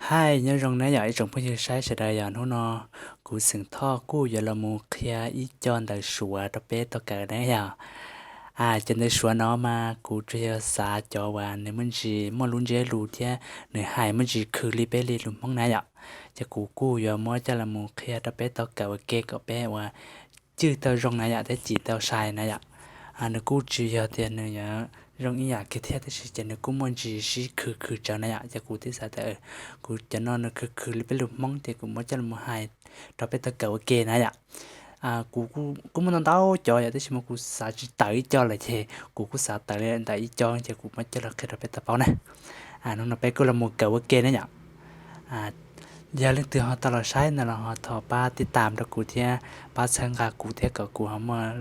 Hais nyob zoo na yom ib tsoom phooj ywg saib sawv daws yom, hnub no kuv xeem Thoj kuj yuav los mus qhia ib co ntawv Suav rau peb tau kawm na yom. Cov ntawv Suav no mas kuv tsuas yog xav cov uas nws muaj ntsis muaj lub ntsiab lus thiab nws hais muaj ntsis khwv li peb li lus Hmoob na yom. Ces kuv kuj yuav muab coj los mus qhia rau peb tau kawm ua ke kom peb ua cwj tau zoo na yom thiab cim tau sai na yom. Nws kuj tsis yog tias nws yuav zoo ib yam kiag thiab tab sis ces nws kuj muaj ntsis sib khwv khwv tsawv na yom, ces kuv thiaj xav tias kuv cov no nws khwv khwv li peb lus Hmoob ces kuv muab coj los mus hais rau peb tau kawm ua ke na yom. Kuv kuj muaj ntau ntau cov yom, tab sis mas kuv xav tsis tawm ib co lawm ces kuv kuj xav tawm li ntawm ib co ces kuv muab coj los qhia rau peb tau paub na. Hnub no peb kuj los mus kawm ua ke na yom. Yog leej twg ho tau los saib no los ho thov pab tib tam rau kuv thiab pab txhawb nqa kuv thiab kom kuv ho muaj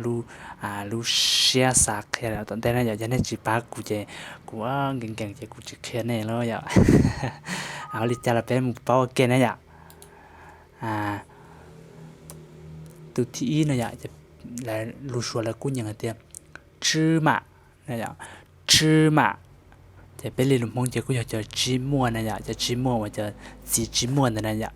lub siab xav qhia lawm tom ntej na yom. Yog nej tsis pab kuv ces kuv nkees nkees ces kuv tsis qhia nej lawm yom. Ua li cas los peb mus paub ua ke na yom. Tus thib ib no yom, lus Suav lawv kuj nyeem hais tias tsib mam, tsib mam, ces peb li lus Hmoob ces kuj yog cov tsib muaj na yom, cov tsib muaj uas cov txiv tsib muaj ntawd na yom.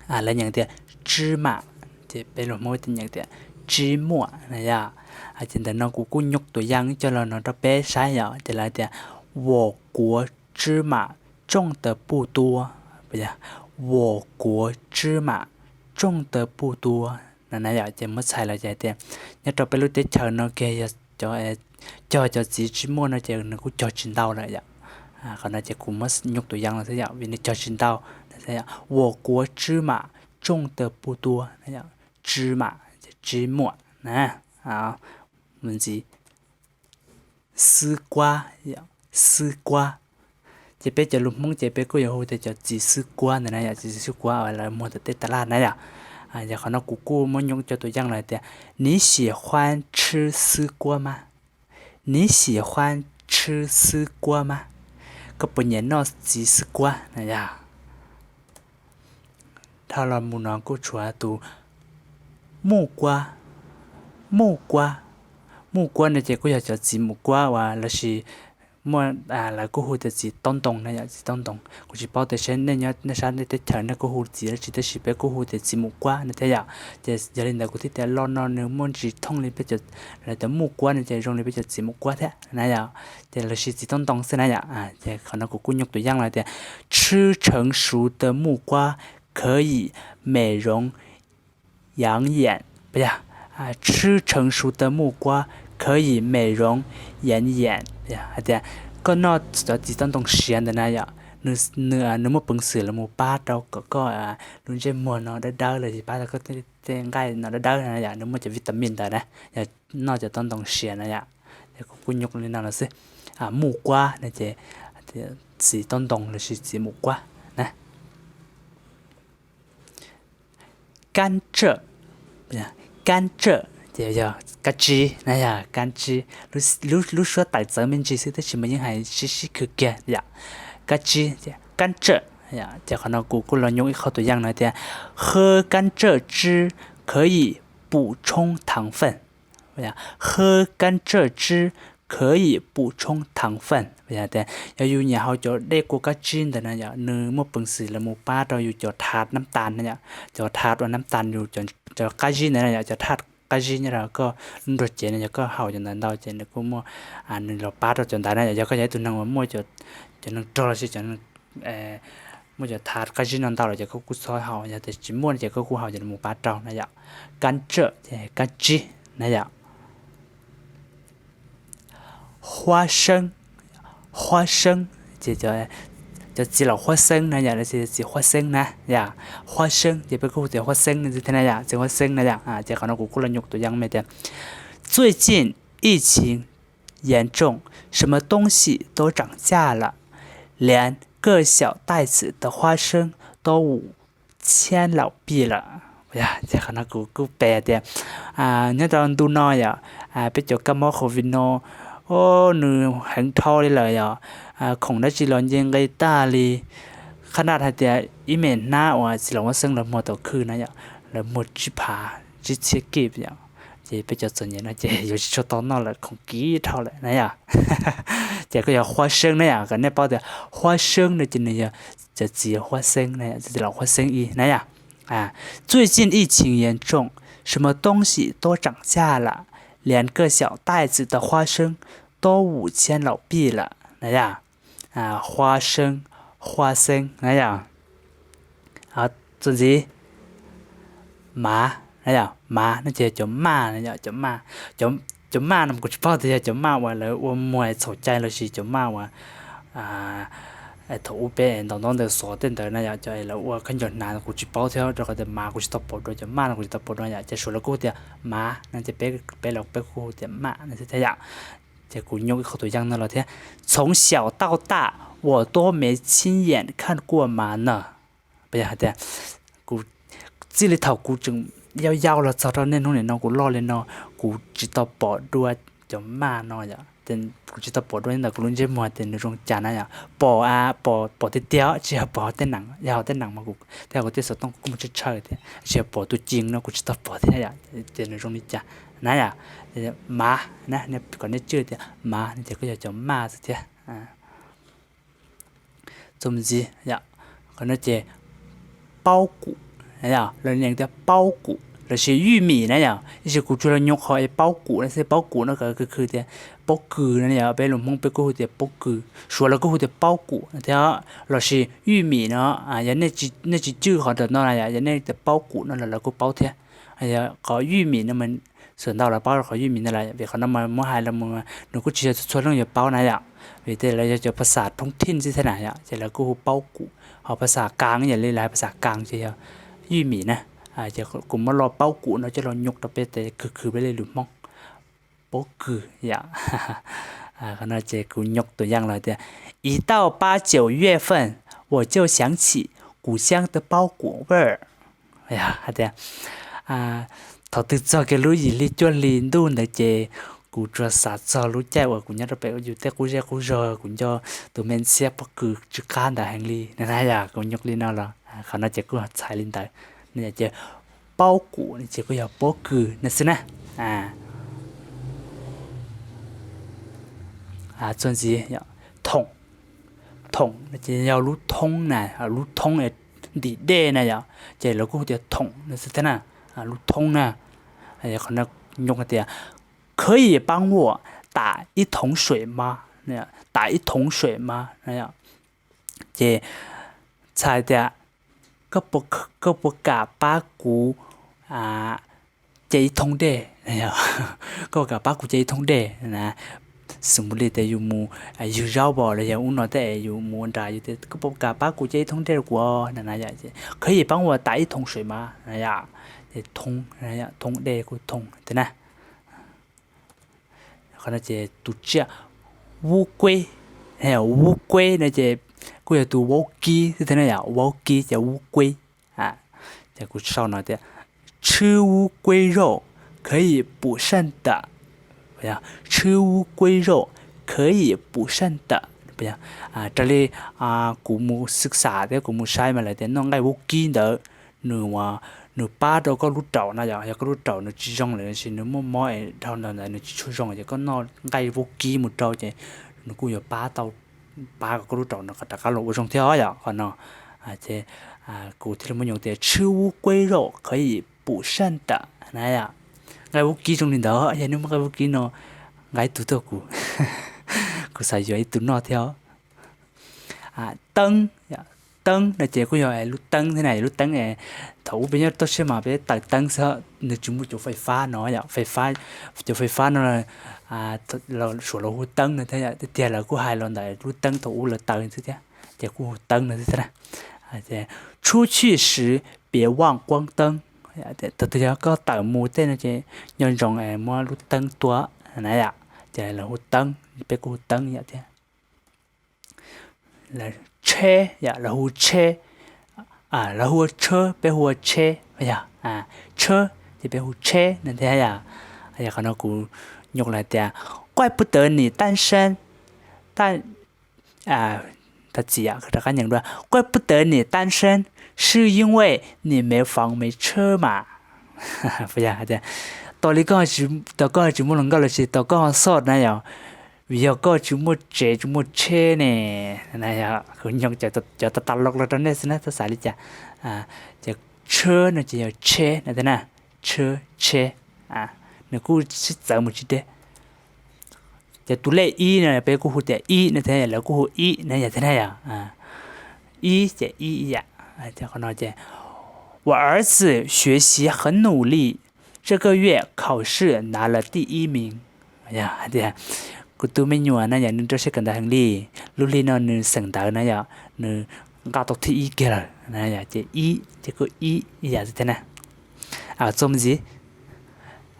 Lawv nyeem tias tsib mam, ces peb lus Hmoob nyeem tias tsib muaj na yom. Ces ntawm no kuv kuj nyuj tuam yaj ib co los no rau peb saib yom, ces lawv tias 我国芝麻种得不多 我国芝麻种得不多 no na yom. Ces muab txhais los ces hais tias nyob rau peb lub teb chaws no kiag yog cog cov txiv tsib muaj no ces nws kuj cog tsis ntau lawm yom. Qhov no ces kuv muab nyuj tuam yaj los xwb yom, vim nws cog tsis ntau. 我国芝麻种得不多 na yom, tsib mam, tsib muaj na. Mus ntxiv, xwb kuab, xwb kuab. Ces peb cov lus Hmoob ces peb kuj yuav hu tias cov txiv xwb kuab ntawd na yom, txiv xwb kuab uas lawv muag tom tej tas laj na yom. Yog qhov no kuv kuj muab nyuj cov tuam yaj los tias 你喜欢吃丝瓜吗 你喜欢吃丝瓜吗 Koj puas nyiam noj txiv xwb kuab na yom. Dhau los mus no kuj tshuav tus muj kuab, muj kuab. Muj kuab no ces kuj yog cov txiv mum kuab uas lossis muaj, lawv kuj hu tias txiv taub ntoo na yom, txiv taub ntoo. Kuv tsis paub tias seb nej nyob nej sab nej teb chaws nej kuj hu txiv dab tsi tab sis peb kuj hu tias txiv mum kuab no thiab yom. Ces yog li ntawd kuv thiaj tias lo no nws muaj ntsis thooj li peb cov, lawv tias muj kuab no ces zoo li peb cov txiv mum kuab thiab na yom. Ces lossis txiv taub ntoo xwb na yom. Ces qhov no kuv kuj nyuj tuam yaj los tias 吃成熟的木瓜可以美容 养眼 yog 吃成熟的木瓜可以美容养眼 hais tias koj noj cov txiv taub ntoo siav ntawd na yom, nws muaj peev xwm los mus pab rau kom koj lub ntsej muag no dawb dawb los sis pab rau koj tej nqaij no dawb dawb na yom, nws muaj cov vitamin ntawd na. Yog noj cov taub ntoo siav na yom, ces kuv kuj nyuj li no los xwb. Muj kuab no ces txiv taub ntoo lossis txiv mum kuab na. Kab tsawj, kab tsawj ces yog kab tsib na yom, kab tsib. Lub suab tawm txawv me ntsis xwb tab sis mas yeej hais sib sib khwv kiag yom. Kab tsib, kab tsawj. Ces qhov no kuv kuj los nyuj ib qho tuam yaj no tias 喝甘蔗汁可以补充糖分 喝甘蔗汁可以补充糖分 yog tias yog yus nyiam haus cov dej kua kab tsib ntawd na yom, nws muaj peev xwm los mus pab rau yus cov thav nab tas na yom, cov thav uas nab tas yus cov qab zib ntawd na yom, cov thav qab zib nyob rau koj lub nruas cev no yog koj haus cov ntawd ntau ces nws kuj muaj, nws los pab rau cov ntawd na yom. Yog koj yog ib tug neeg uas muaj cov neeg rog los sis cov muaj cov thav qab zib no ntau lawm ces koj kuj txhob haus, yog tias tsis muaj ces koj kuj haus cov no mus pab rau na yom. Kab tsawj, kab tsib na yom. Huab xeeb, huab xeeb ces cov txiv laum huab xeeb na yom, txiv huab xeeb na yom. Huab xeeb ces peb kuj hu tias huab xeeb no thiab na yom, txiv huab xeeb na yom. Ces qhov no kuv kuj los nyuj tuam yaj me tias 最近疫情严重，什么东西都涨价了，连个小袋子的花生都五千老币了。Ces qhov no kuv kuj pe tias nyob rau ntu no yom, peb cov kab mob covid no, o, nws heev dhau li lawm yom. Khoom dab tsi los nce nqi tag li. Qhab naj hais tias ib me hnab uas txiv laum huab xeeb lawv muag tau khwj na yom, lawv muag tsib phav tsib txhiab kib yom. Ces peb cov txom nyem no ces yuav tsis tshua tau noj lawm, khoom kim dhau lawm na yom. Ces koj yog huab seeb na yom, kom nej paub tias huab seeb no ces nws yog cov txiv huab xeeb na, cov txiv laum huab xeeb ib na yom. 最近疫情严重，什么东西都涨价了，连个小袋子的花生都五千老币了 na yom. Huab seeb, huab xeeb na yom. Txuas ntxiv, mav na yom, mav no ces cov maj na yom, cov maj. Cov maj no kuv tsis paub tias yog cov maj uas lawv ua muag txhaum cai lossis cov maj uas thaum ub peb ntaus ntaub ntawv xov tej ntawd na yom, cov lawv ua khaub ncaws hnav kuv tsis paub thiab, rau qhov tias mav kuv tsis tau pom dua, cov maj no kuv tsis tau pom dua yom, ces suav lawv kuj hu tias mav no ces peb, peb los peb kuj hu tias maj no thiab yom. Ces kuv nyuj ib qho tus yeej no los thiab. 从小到大，我都没亲眼看过马呢。Hais tias, kuv txij li thaum kuv tseem yau yau los txog rau niaj hnub nim no kuv loj li no, kuv tsis tau pom dua cov maj no yom. Kuv tsis tau pom dua ntawm kuv lub ntsej muag tias nws zoo cas na yom. Pom, pom, pom tiag tiag tsis yog pom hauv tej neem, yog hauv tej neem mas kuv tej, kuv tej xov tooj kuj muaj tsawg tsawg thiab, tsis yog pom tus cees no kuv tsis tau pom thiab yom, tias nws zoo li cas na yom. Mav na, kom nej tswj tias mav no ces kuj yog cov maj xwb thiab. Txuas ntxiv, qhov no ces paub kum, los tias paub kum lossis 玉米 na yom, ib ntsis kuv tsuas los nyuj qhov es paub kum no xwb, paub kum no kawg khw tias pob kws no yom, peb lus Hmoob peb kuj hu tias pob kws, suav lawv kuj hu tias paub kum no thiab, lossis 玉米 no, yog nej tsis tswj qhov ntawm no na yom, yog nej tias paub kum no los lawv kuj paub thiab. Qhov 玉米 no mas, xav ntau los paub qhov 玉米 no lawm, vim qhov no mas muab hais los nws kuj tsis yog txhua txhua leej yuav paub na yom, vim tej lawv yog cov phas xas thoob thij xwb thiab na yom, ces lawv kuj hu paub kum, ho phas xas kaas yam li lawv hais phas xas kaas ces yog 玉米 na. Ces kuv muab lo paub kum no coj los nyuj rau peb tes khw khw peb li lus Hmoob, paub kws yom. Qhov no ces kuv nyuj tus yeej los tias, 一到八九月份，我就想起故乡的包谷味儿。Hais tias, thaum twg txog kiag lub yim hli cuaj hli ntuj ntawd ces kuv tsuas xav txog lub caij uas kuv nyob rau pem yus tej qub zej qub zog, kuv nco tus me ntxhiab pob kws tsw qab ntawd heev li na yom, kuv nyuj li no los qhov no ces kuj txhais li ntawd. Ces paub kum ces kuj yog pob kws no xwb na. Txuas ntxiv, thoom, thoom no ces yog lub thoob na, lub thoob ntim dej na yom, ces lawv kuj hu tias thoom no xwb thiab na, lub thoob na. Qhov no nyuj tias, 可以帮我打一桶水吗? 打一桶水吗? Ces txhais tias, koj puas kam pab kuv ce ib thoob dej? Koj puas kam pab kuv ce ib thoob dej na? Xws li tias yus mus ywg zaub pom los yog ub no tej es yus mus ua nra yus tias koj puas kam pab kuv ce ib thoob dej rau kuv na? 可以帮我打一桶水吗? Thoob, thoob dej kuj thoom thiab na. Qhov no ces tus tsiaj, 乌龟, 乌龟 no ces kuj yog tus vaub kib xwb thiab na yom, vaub kib ces 乌龟. Ces kuv sau no tias, 吃乌龟肉可以补肾的, 吃乌龟肉可以补肾的. Raws li kuv mus xwm xam thiab kuv mus saib mas lawv tias noj nqaij vaub kib ntawd, nws, nws pab rau koj lub raum na yom, yog koj lub raum nws tsis zoo lawm los sis nws muaj mob es dhau ntawd nws tsis tshua zoo ces koj noj nqaij vaub kib mus rau ces nws kuj yuav pab tau, pab kom koj lub raum no rov qab los ua zoo thiab yom. Qhov no ces kuv thiaj li muab nyuj tias 吃乌龟肉可以补肾的 na yom. Nqaij vaub kib zoo li ntawd, yog nej muaj nqaij vaub kib no nqa ib tug tuaj kuv, kuv xav yuav ib tug noj thiab. Teeb, teeb no ces kuj yog lub teeb thiab na, lub teeb thaum ub peb nyob toj siab mas peb taws teeb xwb, nws tsis muaj cov fais fab no yom, fais fab, cov fais fab no suav los hu teeb no thiab yom, tiag tiag lawv kuj hais los ntawm lub teeb thaum ub lawv taws xwb thiab, ces kuj hu teeb no xwb thiab na. 出去时别忘关灯, thaum twg yog koj tawm mus tej no ces nco ntsoov es muab lub teeb tua na yom, ces lawv hu teeb, peb kuj hu teeb yom thiab. Tsheb, lawv hu tsheb, lawv hu ua tsheb, peb hu ua tsheb, yog tsheb ces peb hu tsheb no thiab yom. Yog qhov no kuv nyuj lawv tias, 怪不得你单身, 但, thov txim, rov qab nyeem dua, 怪不得你单身, 是因为你没房没车嘛. Tias, Tos li koj, tos koj tsis muaj hluas nkauj los sis tos koj ho xoj na yom, vim yog koj tsis muaj tsev tsis muaj tsheb ne. Kuv nyob cov tas tas los los rau nej xwb na, txhob xav li cas. Ces tsheb no ces yog tsheb no thiab na, tsheb, tsheb, nws kuj sib txawv mus tsis deb. Ces tus lej ib no peb kuj hu tias ib no thiab, lawv kuj hu ib no yom thiab na yom. Ib ces ib ib yam. Qhov no ces 我儿子学习很努力，这个月考试拿了第一名。Yog hais tias kuv tus me nyuam na yom, nws rau siab kawm ntawv heev li, lub hli no nws xeem ntawv na yom, nws nqa tau thib ib kiag lawm na yom. Ces ib ces kuj ib ib yam xwb thiab na. Txuas mus ntxiv,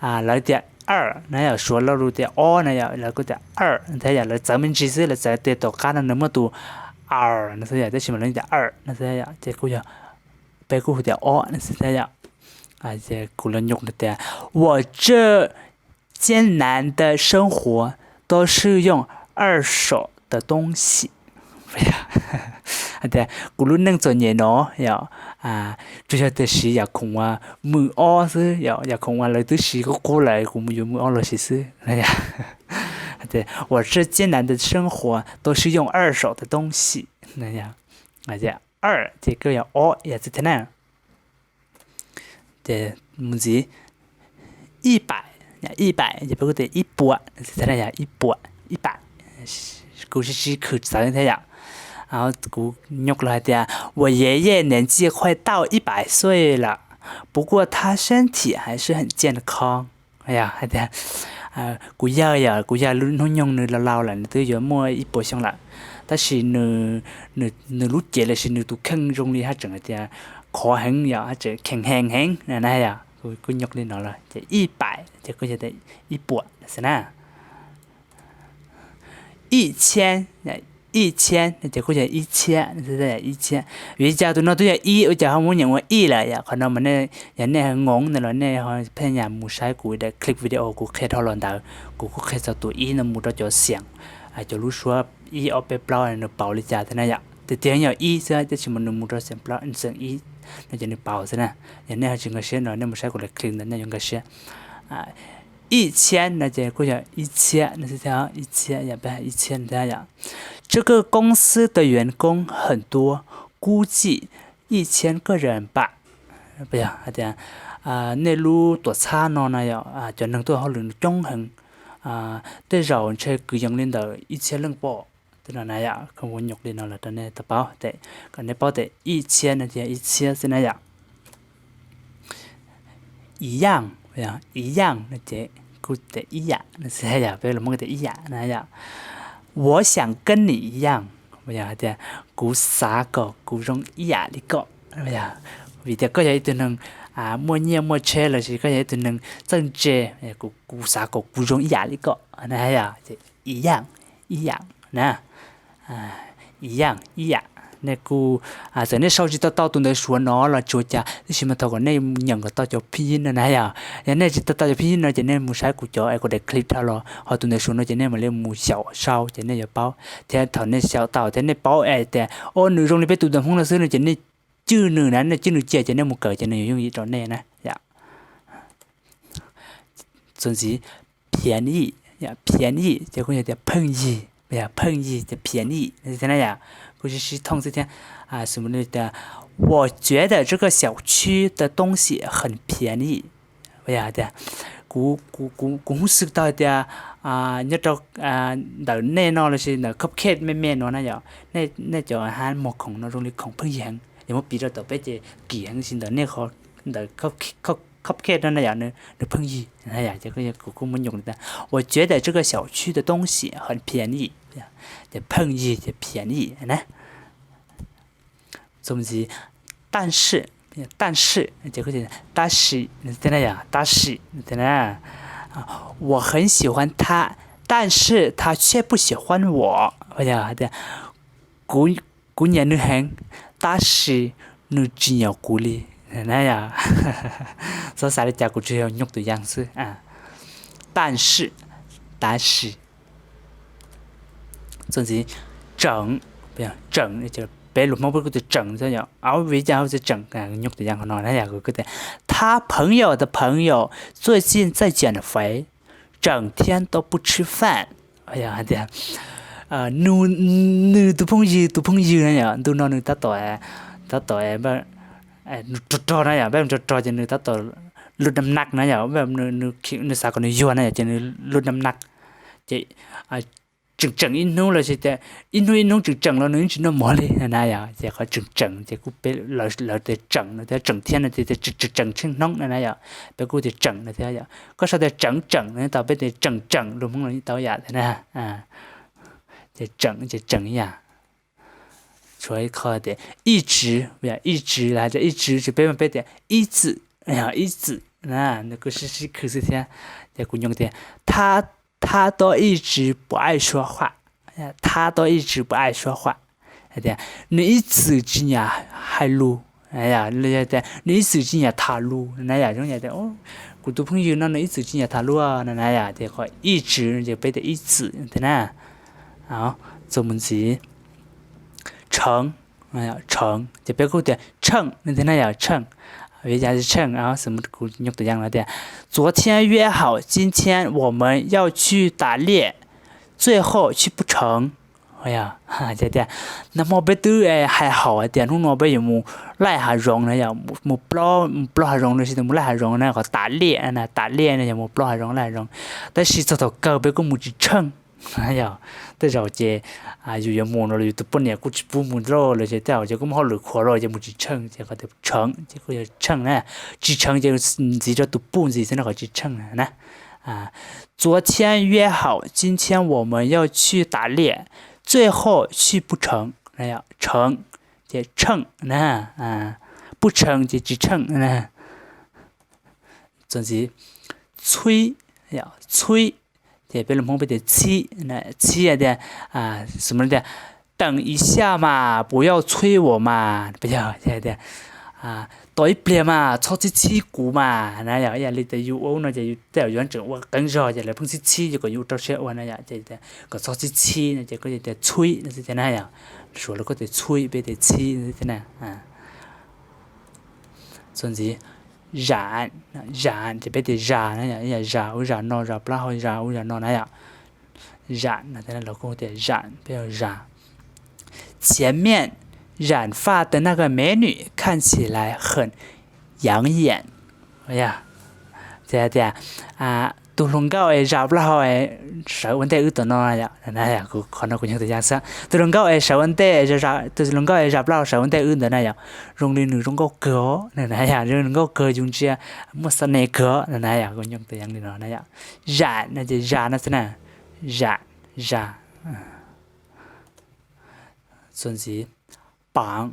lawv tias 二 na yom, Suav lo lus tias ob na yom, lawv kuj tias 二 thiab yom, lawv txawv me ntsis xwb, lawv txawv tias tom qab no nws muaj tus 二 no xwb yom, tab sis mas lawv tias 二 no xwb yom, ces kuj yog, peb kuj hu tias ob no xwb thiab yom. Ces kuv los nyuj tias 我这艰难的生活都是用二手的东西。Hais tias kuv lub neej txom nyem no yom, tsuas yog tias siv yam khoom uas mws ob xwb yom, yam khoom uas lawv twb siv qub qub lawm kuv mus yuav mws ob los siv xwb. Hais tias 我这艰难的生活都是用二手的东西。Tias 二 ces kuj yog ob yam xwb thiab na. Ces mus ntxiv, 一百, 一百 ces peb kuj tias ib puas, ib puas, ib puas, kuj sib sib khwm txawv thiab yom. Kuv nyuj los hais tias 我爷爷年纪快到一百岁了，不过他身体还是很健康。Yog hais tias kuv yawg yom, kuv yawg lub hnub nyoog nws laus laus lawm, nws twb yuav muaj ib puas xyoo lawm, tab sis nws lub cev los sis nws tus kheej zoo li haj tseem hais tias khov heev yom, haj tseem kheev heev heev na yom. Kuv nyuj li no los ces 一百 ces kuj yog tias ib puas xwb na. 一千, 一千 ces kuj yog ib txhiab, ib txhiab. Vim li cas tus no twb yog ib ua cas ho muab nyeem ua ib lawm yom? Qhov no mas nej, yog nej ho ngoov ntawd los nej ho pheej nyas mus saib kuv daim clip video kuv qhia dhau los ntawd, kuv kuj qhia txog tus ib no mus rau cov xiam, cov lub suab ib ob peb plaub nws pauv li cas thiab na yom. Tiag tiag yog ib xwb tab sis mas nws mus rau xiam plaub xiam ib no ces nws pauv xwb na. Yog nej ho tsis nkag siab no nej mus saib kuv daim clip ntawd nej yuav nkag siab. 一千 no ces kuj yog ib txhiab no xwb thiab, ib txhiab yom, peb hais ib txhiab thiab yom. 这个公司的员工很多，估计一千个人吧。Yog hais tias nej lub tuam txhab no na yom, cov neeg tuaj hauj lwm nws coob heev, tej zaum ntshe kwv yees li ntawm ib txhiab leej pom. Tej no na yom, kuv nyuj li no los rau nej tau paub, kom nej paub tias ib txhiab no ces yog ib txhiab xwb na yom. 一样, 一样 no ces kuj tias ib yam no xwb yom, peb los Hmoob tias ib yam na yom. 我想跟你一样, yog hais tias kuv xav kom kuv zoo ib yam li koj. Vim tias koj yog ib tug neeg muaj nyiaj muaj tsheb los sis koj yog ib tug neeg txawj ntse, kuv xav kom kuv zoo ib yam li koj na yom. 一样, 一样 na. 一样, ib yam. Nej kuj, txawm nej sau tsis tau tau tus ntawv Suav no los tsis ua cas, tab sis mas thov kom nej nyeem kom tau cov phij yij no na yom. Yog nej tsis tau tau cov phij yij no ces nej mus saib kuv cov es kuv daim clip dhau los ho tus ntawv Suav no ces nej mam li mus xyaum sau ces nej yuav paub. Thiab thaum nej xyaum tau thiab nej paub es tias o nws zoo li peb tus ntawv Hmoob no xwb no ces nej cwj nws na, nej cwj nws cia ces nej mus kawm ces nws yuav yooj yim rau nej na yom. Txuas ntxiv, 便宜, 便宜 ces kuj yog tias pheej yig, pheej yig ces 便宜 thiab na yom. Kuj sib sib thooj xwb thiab. Xws li tias 我觉得这个小区的东西很便宜. Yog tias kuv, kuv hnov xwb tau hais tias nyob rau ntawm nej no los sis ntawm Cupcake me me no na yom, nej cov hab muag khoom no zoo li khoom pheej yig heev, yog muab piv rau tom peb ces kim heev, tab sis ntawm nej, ntawm Cupcake no na yom, nws pheej yig na yom. Ces kuv kuj muab nyuj li tias 我觉得这个小区的东西很便宜, ces pheej yig ces 便宜 na. Txuas ntxiv, 但是, 但是 ces kuj tias tab sis, tab sis, tab sis. 我很喜欢他，但是他却不喜欢我. Yog hais tias kuv, kuv nyiam nws heev, tab sis nws tsis nyiam kuv li na yom. Txhob xav li cas, kuv tsuas yog nyuj tus yam xwb. 但是, tab sis. Txuas ntxiv, 整, 整 Peb lus Hmoob peb kuj tias tseem xwb yom. Au, vim li cas ho tias tseem? Nyuj tias yam qhov no na yom, kuv tias 他朋友的朋友最近在减肥，整天都不吃饭。Yog hais tias nws tus phooj ywg tus phooj ywg na yom, ntu no nws tab tom, tab tom rog rog na yom, peb rog rog ces nws tab tom lub nam naj na yom, nws xav kom nws yuag na yom, ces nws lub nam naj ces tseem tseem ib hnub los sis tias ib hnub ib hnub tseem tseem los nws yeej tsis noj mov li na yom. Ces qhov tseem tseem ces kuj peb lawv tias tseem no thiab, tseem thiab no ces tseem tseem tsheej hnub na na yom, peb kuj tias tseem no thiab yom. Koj sau tias tseem tseem no tau, peb tias tseem tseem lus Hmoob los yeej tau yam thiab na. Ces tseem ces tseem ib yam. Tshuav ib qho tias ib tsis, ib tsis los hais tias ib tsis ces peb mas peb tias ib txwm, ib txwm na, nws kuj sib sib khwv xwb thiab. Ces kuv nyob tias 他都一直不爱说话，他都一直不爱说话 hais tias nws ib txwm tsis nyiam hais lus, yog tias nws ib txwm tsis nyiam tham lus na yom. Zoo yam tias kuv tus phooj ywg no nws ib txwm tsis nyiam tham lus na na yom, ces qhov ib tsis ces peb tias ib txwm thiab na. Txuas mus ntxiv, tsheej, tsheej ces peb kuj tias tsheej no thiab na yom, tsheej. Vim yog tsheej, kuv nyob tus yam no tias 昨天约好，今天我们要去打猎，最后去不成。Tias nag hmo peb twb hais haum hais tias hnub no peb yuav mus laij hav zoov na yom, mus plob, mus plob hav zoov los sis mus laij hav zoov na, qhov tas liaj na, tas liaj no yog mus plob hav zoov laij hav zoov, tab sis txog thaum kawg peb kuj mus tsis tsheej. Yog tej zaum ces yus yuav mus no los yus tus poj niam kuj tsis pub mus lauj, los ces tej zaum ces kuj muaj hauj lwm khuav lawm ces mus tsis tsheej, ces qhov tias tsheej ces kuj yog tsheej na, tsis tsheej ces ntxiv rau tus puj ntxiv xwb na, qhov tsis tsheej na. 昨天约好，今天我们要去打猎，最后去不成。成 ces tsheej na, 不成 ces tsis tsheej na. Txuas ntxiv, txhib, txhib ces peb lus Hmoob peb tias txhib, txhib hais tias, xws li tias 等一下嘛，不要催我嘛, yog tias tos ib pliag mas txhob txhib txhib kuv mas na yom. Ib yam li tias yus ua no ces tej zaum yuav tseem ua qeeb zog ces lawv pheej txhib txhib yus kom yus rau siab ua na yom, ces kom txhob txhib txhib no ces koj tias txhib no xwb thiab na yom. Suav lawv kuj tias txhib, peb tias txhib no xwb thiab na. Txuas ntxiv, zam, zam ces peb tias zas na yom, ib yam zas ub zas no, zas plaub hau zas ub zas no na yom. Zam no thiab na, lawv kuj tias zam, peb yog zas. 前面染发的那个美女看起来很养眼。 Ces tias tus hluas nkauj es zas plaub hau sawv ua ntej wb tom no yom, kuv qhov no kuv nyob tus yam xwb, tus hluas nkauj es sawv ua ntej, tus hluas nkauj es zas plaub hau sawv ua ntej wb ntawd na yom, zoo li nws zoo nkauj kawg os na yom, zoo li nws nkauj kawg yus ntsia muaj xov nes kawg os na yom, kuv nyob tus yam li no na yom. Zam no ces zas no xwb na, zam, zas. Txuas ntxiv, pav,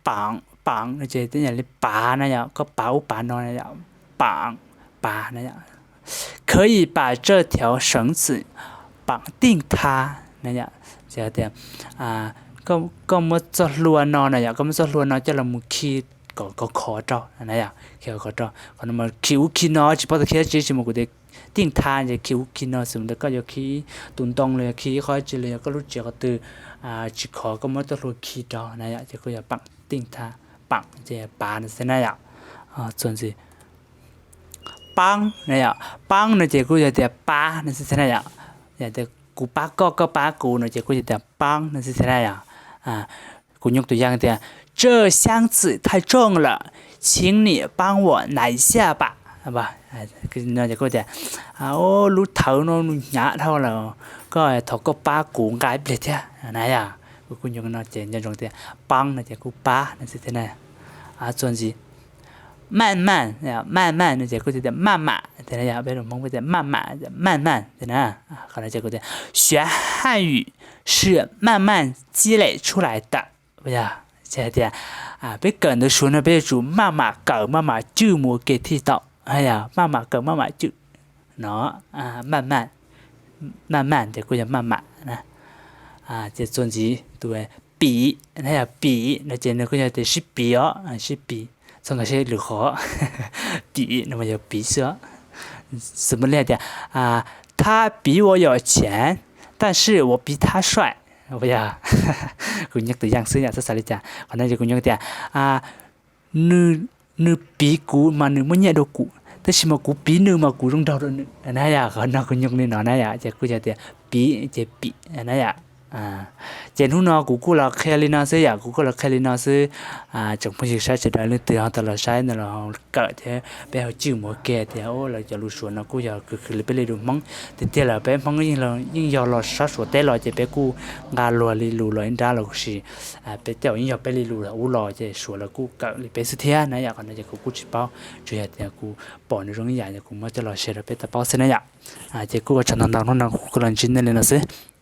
pav, pav no ces tej yam li pav na yom, koj pav ub pav no na yom, pav, pav na yom. 可以把这条绳子绑定它 na yom. Ces tias koj muab txoj hlua no na yom, koj muab txoj hlua no coj los mus khi kom khov khov rau na yom, khi khov khov rau. Qhov no khi ub khi no tsis paub tias khi dab tsi, tsis mus kuv tias 定它 ces khi ub khi no, xws li koj yuav khi tus ntoo los yog khi ib qho dab tsi los yog koj lub tsev qhov twg tsis khov koj muab txoj hlua khi rau na yom, ces koj yog 绑定它, 绑 ces pav no xwb na yom. Txuas ntxiv, paab na yom, paab no ces kuj yog tias pab no xwb thiab na yom. Yog tias kuv pab koj, koj pab kuv no ces kuj yog tias paab no xwb thiab na yom. Kuv nyob tus yam tias 这箱子太重了，请你帮我拿一下吧. No ces kuj tias lub thawv no nws hnyav dhau lawm, koj thov koj pab kuv nqa ib pliag thiab na yom. Kuv kuj nyob no ces nco ntsoov tias paab no ces kuj pab no xwb thiab na. Txuas ntxiv, 慢慢, 慢慢 no ces kuj tias 慢慢 thiab na yom, peb lus Hmoob peb tias 慢慢, 慢慢 thiab na. Qhov no ces kuj tias 学汉语是慢慢积累出来的. Yog, ces hais tias peb kawm ntawv Suav no peb yuav tsum maj mam kawm maj mam cwj mus ua ke thiaj tau. Yog, maj mam kawm maj mam cwj no, maj mam, maj mam ces kuj yog maj mam na. Ces txuas ntxiv tus piv, yog piv no ces nws kuj yog tias sib piv os, sib piv, txhob nkag siab lwm qhov. Piv no mas yog piv xwb os. Xws li hais tias 他比我有钱，但是我比他帅. Yog, kuv nyeem tus yam xwb yom, txhob xav li cas. Qhov no ces kuv nyeem tias, nws, nws piv kuv mas nws muaj nyiaj dua kuv, tab sis mas kuv piv nws mas kuv zoo nraug dua nws na yom. Qhov no kuv nyeem li no na yom, ces kuj yog tias piv ces pim na yom. Ces hnub no kuv kuj los qhia li no xwb yom, kuv kuj los qhia li no xwb. Tsoom phooj ywg saib sawv daws leej twg ho tau los saib no los kawm thiab peb ho cwj mus ua ke tias lawv cov lus Suav no kuj yog khwv khwv li peb li lus Hmoob. Tiag tiag lawm peb Hmoob yeej yog los sab Suav teb los ces peb kuj nqa luag li lus los ib nrab los kuj sis peb tej zaum yeej yog peb li lus ub los ces Suav lawv kuj kawm li peb xwb thiab na yom. Qhov no ces kuv kuj tsis paub, tsuas yog tias kuv pom nws zoo ib yam ces kuv muab coj los share rau peb tau paub xwb na yom. Ces kuj ua tsaug ntau ntau, hnub no kuv kuj los ntsib nej li no xwb.